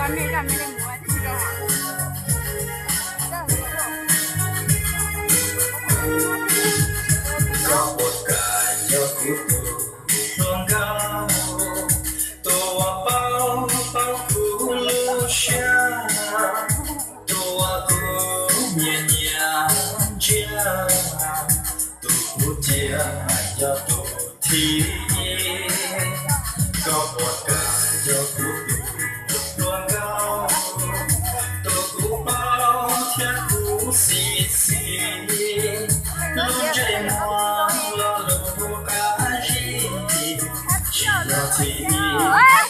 Koj puas kam yog kuv tus hluas nkauj, tus uas paub paub kuv lub siab, tus uas kuv nyiam nyiam ntsia, tus kuv cia yog tus thib ib. Koj puas kam yog kuv tus hluas nkauj, tus kuv paub thiab kuv xis xis, lub ntsej muag lo lus qab zib, tsis yog thib ib,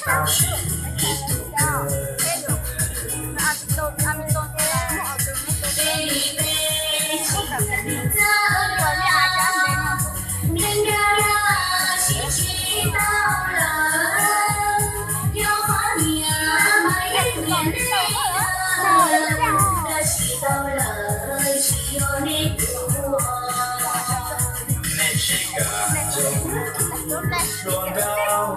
tab sis ib tug kawg. Nej tsis kam yog kuv tus hluas nkauj,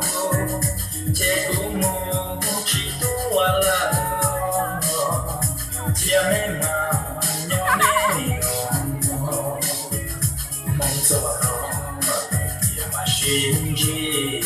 ces kuv mus tsis tuaj lawm, cia nej mas nyob nej os. Hmoob txoj no, cia mas sib ntsib.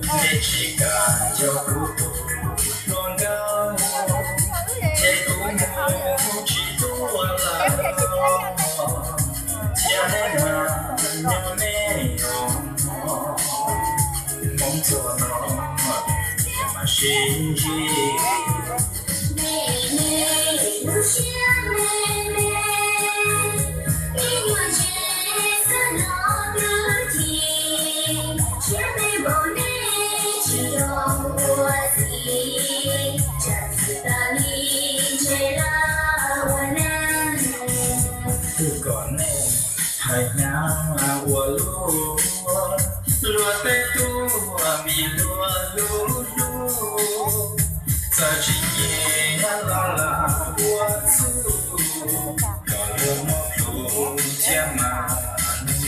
Nej tsis kam yog kuv tus hluas nkauj, ces kuv mus tsis tuaj lawm, cia nej mas nyob nej os. Hmoob txoj no, cia mas sib ntsib. Twb kom nej hais hnyav ua luaj, luag tej tub mis luag lub hlub, txawm tsis nyiam los lam ua txuj, kom luag muab plhus thiab mas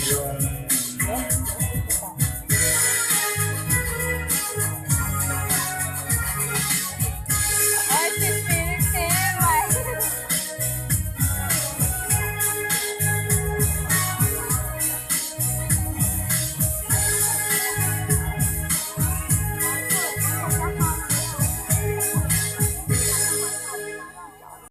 zoo.